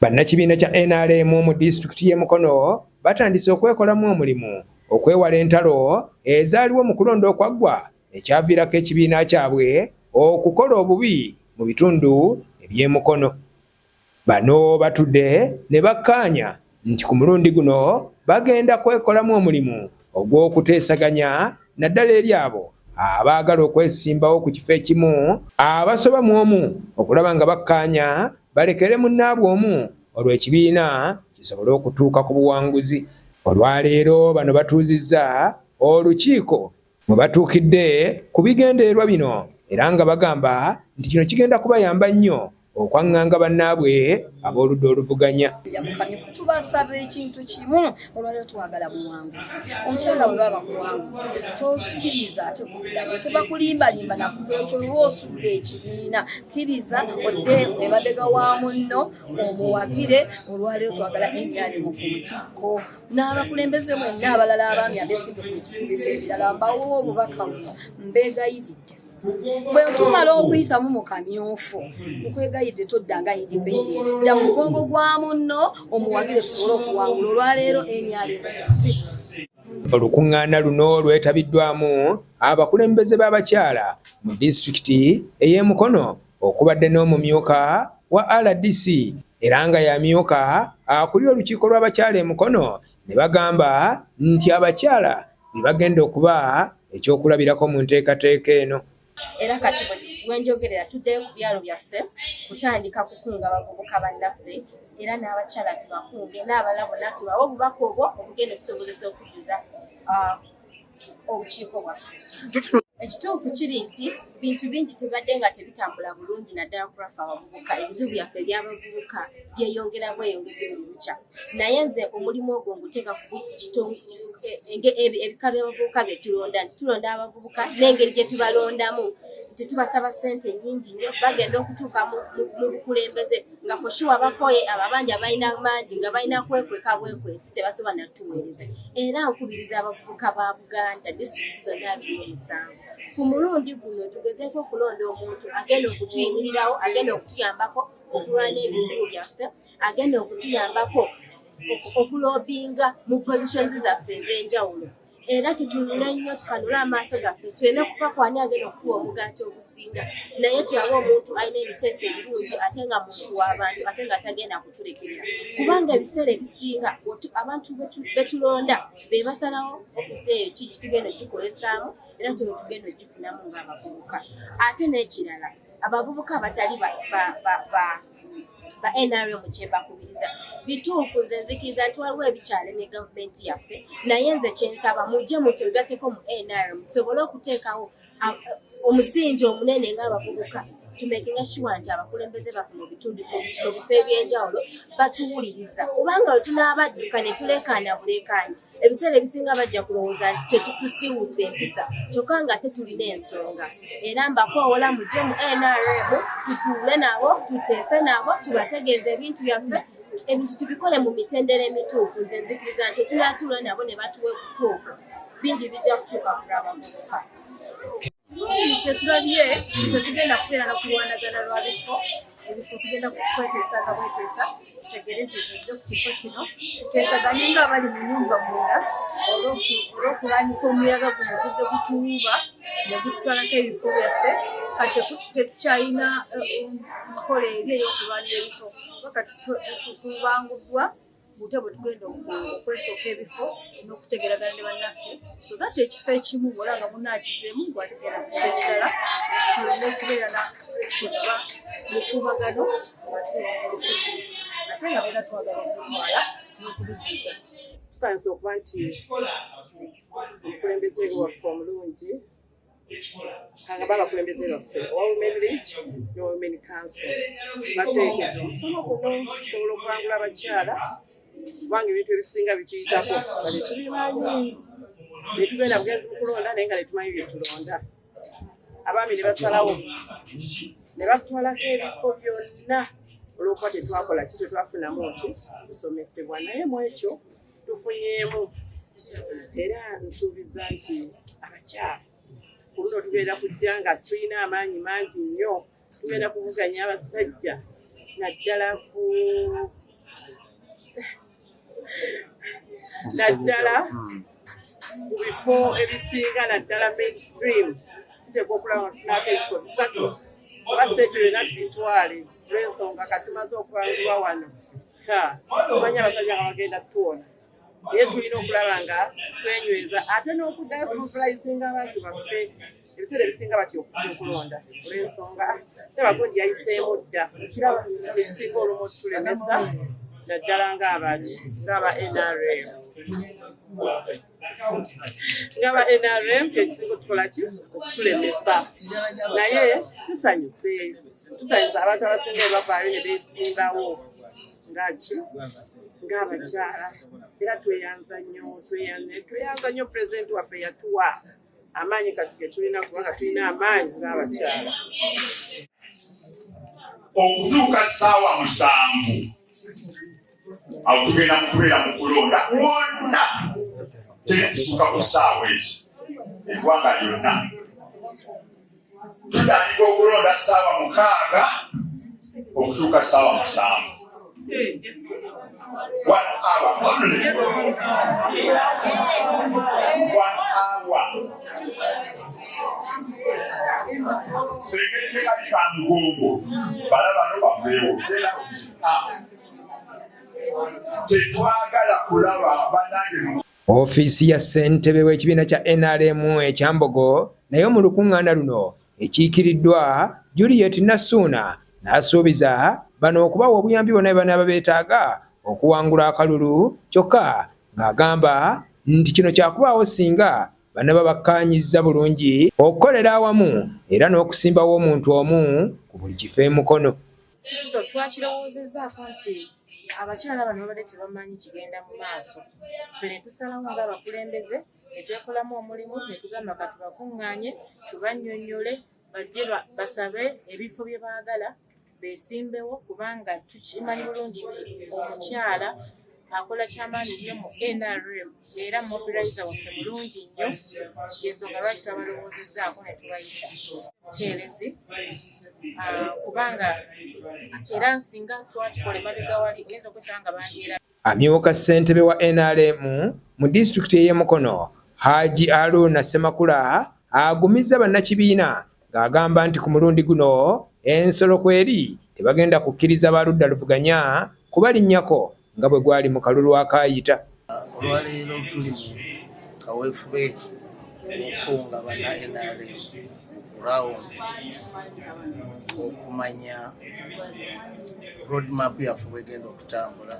Bannakibiina kya NRM mu disitulikiti y'e Mukono batandise okwekolamu omulimu okwewala entalo ezaaliwo mu kulonda okwaggwa ekyaviirako ekibiina kyabwe okukola obubi mu bitundu eby'e Mukono. Bano batudde ne bakkaanya nti ku mulundi guno bagenda kwekolamu omulimu ogw'okuteesaganya naddala eri abo abaagala okwesimbawo ku kifo ekimu abasoba mu omu okulaba nga bakkaanya balekere munnaabwe omu olwo ekibiina kisobole okutuuka ku buwanguzi. Olwaleero bano batuuzizza olukiiko mwe batuukidde ku bigendererwa bino era nga bagamba nti kino kigenda kubayamba nnyo okwaŋŋanga bannaabwe ab'oludda oluvuganya. Tubasaba ekintu kimu, olwaleero twagala buwanguzi. Omukyala bwe baba bakuwangudde tokkiriza ate kuddayo, tebakulimbalimba nakuekyo lwa osudde ekibiina, kkiriza odde emabega wa munno omuwagire. Olwaleero twagala NRM ku ntikko n'abakulembeze mwenna abalala abaami abeesimbye ku bifo ebirala, mbawo obubaka buno, mbeegayiridde, bwe tumala okuyitamu mu kamyufu, nkwegayidde toddanga independent, dda mu mugongo gwa munno omuwagire tusobole okuwangula. Olwaleero NRM. Olukuŋŋaana luno lwetabiddwamu abakulembeze b'abakyala mu disitulikiti ey'e Mukono okubadde n'omumyuka wa RDC era nga yamyuka akulira olukiiko lw'abakyala e Mukono, ne bagamba nti abakyala be bagenda okuba ekyokulabirako mu nteekateeka eno. Era kati wenjogerera tuddeyo ku byalo byaffe kutandika kukunga bavubuka bannaffe era n'abakyala tubakunge n'abalala bonna, tubawe obubaka obwo obugenda okusobozesa okujjuza obukiiko bwaffe. Ekituufu kiri nti bintu bingi tebadde nga tebitambula bulungi, naddala ku lwaffe abavubuka. Ebizibu byaffe ebyabavubuka byeyongera bweyongezi buli lukya, naye nze omulimu ogwo nguteeka ku ebika by'abavubuka bye tulonda, nti tulonda abavubuka n'engeri gye tubalondamu, nti tubasaba ssente nnyingi nnyo. Bagenda okutuuka mu bukulembeze nga for sure bakoye, ababanja balina mangi, nga balina kwekweka bwekwesi, tebasobola natuweereza. Era nkubiriza abavubuka ba Buganda, disitulikiti zonna 27, ku mulundi guno tugezeeko okulonda omuntu agenda okutuyimirirawo, agenda okutuyambako okulwana ebizibu byaffe, agenda okutuyambako okulobinga mu positions zaffe ez'enjawulo. Era tutunule nnyo, tukanule amaaso gaffe, tuleme kufa kwani agenda okutuwa omugaati ogusinga, naye tulabe omuntu alina ebiteeso ebirungi, ate nga muntu w'abantu, ate nga tagenda kutulekerera, kubanga ebiseera ebisinga abantu betulonda be basalawo okuza eyo kigi tugenda ogikozesaamu, era tube tugenda ogifunamu ng'abavubuka. Ate n'ekirala, abavubuka abatali ba NRM, kyembakubiriza, bituufu, nze nzikiriza nti waliwo ebikyalemye gavumenti yaffe, naye nze kyensaba, mujje mutwegateko mu NRM tusobole okuteekawo omusingi omunene ng'abavubuka, tumakinga sure nti abakulembeze baffe mu bitundu, mu bifo ebyenjawulo batuwuliriza, kubanga we tunaabadduka ne tulekaana bulekaanyi, ebiseera ebisinga bajja kulowooza nti tetutusiiwuusa empisa, kyokka nga tetulina ensonga. Era mbakoowola mujje mu NRM, tutuule nabo, tuteese nabo, tubategeeze ebintu byaffe, ebintu tubikole mu mitendera emituufu. Nze nzikiriza nti tunaatuula nabo ne batuwa okutuuka, bingi bijja kutuuka ku lw'abavubuka. Kyetulabye, tetugenda kubeera na kulwanagana lwa bifo. Ebifo tugenda kweteesa nga bweteesa, tutegeere nti nzize ku kifo kino, tuteesaganye nga abali mu nyumba munda olw'okulwanyisa omuyaga guno guzze gutuwuuba ne gututwalako ebifo byaffe. Kati tetukyalina nkola eri ey'okulwanira ebifo, kuba kati tubanguddwa butya bwe tugenda okwesooka ebifo n'okutegeragana ne bannaffe, so that ekifo ekimu bw'olaba nga munaakizeemu, bw'ategera ku kifo ekirala, tuleme okubeera na mukuubagano nga tulonda ebifo bino, ate nga byonna twagala okubitwala n'okubijjuza. Tusanyusa okuba nti omukulembeze waffe omulungi, kangamba abakulembeze baffe owa Women League ne Women Council, bateekedde omusomo guno okusobola okubangula abakyala, kubanga ebintu ebisinga bituyitako nga tetubimanyi, netugenda bugenzi mu kulonda naye nga tetumanyi bye tulonda. Abaami ne basalawo ne batwalako ebifo byonna olw'okuba tetwakola ki, tetwafunamu ki kusomesebwa. Naye mu ekyo tufunyeemu, era nsuubiza nti abakyala ku luno tugenda kujja nga tulina amaanyi mangi nnyo, tugenda kuvuganya abasajja naddala ku Naddala mu bifo ebisinga, naddala mainstream, tuteekwa okulaba nga tufunako ebifo 3 oba si ekyo byonna tubitwale, olw'ensonga kati tumaze okubangulwa wano. Simanyi abasajja nga bagenda tuwona, naye tulina okulaba nga twenyweza ate n'okuddayo kumobilizinga abantu baffe. Ebiseera ebisinga batya okujja okulonda olw'ensonga tebagundi yayiseemu dda. Kiraba ekisinga olumu otulemesa, naddala ng'abaki ng'aba NRM, kyekisinga otukola ki okutulemesa. Naye tusanyuse, tusanyuse. Abantu abasinga bwe bavaayo ne beesimbawo ngaki ng'abakyala, era tweyanza nnyo, tweyanza nnyo pulezidenti waffe yatuwa amaanyi kati ge tulina, kubanga tulina amaanyi ng'abakyala. Okutuuka ssaawa 7 awo tugenda mu kubeera mu kulonda wonna, teri kusuuka ku ssaawa ezo. Eggwanga lyonna tutandika okulonda ssaawa 6 okutuuka ssaawa 7, one hour only, one hour. Engeri gyekali ka mugongo, balabano baveewo. Ah. Tetwagala kulaba bannange. Ofiisi ya ssentebe w'ekibiina kya NRM ekyambogo naye mu lukuŋŋaana luno ekiikiriddwa Juliet Nassuuna, n'asuubiza bano okubawa obuyambi bwonna bwe banaaba beetaaga okuwangula akalulu, kyokka ng'agamba nti kino kyakubaawo singa banaba bakkaanyizza bulungi okukolera awamu era n'okusimbawo omuntu omu ku buli kifo e Mukono. So twakirowoozezzaako nti abakyala bano babadde tebamanyi kigenda mu maaso. Ffe ne tusalawo ng'abakulembeze ne twekolamu omulimu ne tugamba ka tubakuŋŋaanye, tubannyonnyole, bajje basabe ebifo bye baagala beesimbewo, kubanga tukimanyi bulungi nti omukyala akola kyamaanyi nnyo mu NRM era mobilizer waffe mulungi nnyo. Yensonga lwaki twabalowoozezaako ne tubayita bukeerezi, kubanga era singa twakikola emabega wali oyinza okwesanga nga bandyera. Amyuka ssentebe wa NRM mu disitulikiti ey'e Mukono, Haji Aruna Ssemakula, agumizza bannakibiina ng'agamba nti ku mulundi guno ensolo kweri, tebagenda kukkiriza ba ludda luvuganya kubalinnyako nga bwe gwali mu kalulu akaayita. Olwaleero tuli mu kaweefube w'okukunga banna NRM ground okumanya roadmap yaffe bwegenda okutambula,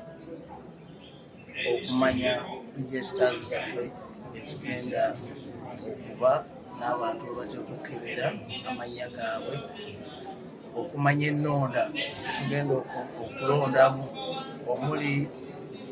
okumanya registers zaffe ezigenda okuba n'abantu bwe bateeka okukebera amannya gaabwe, okumanya ennonda tugenda okulondamu omuli.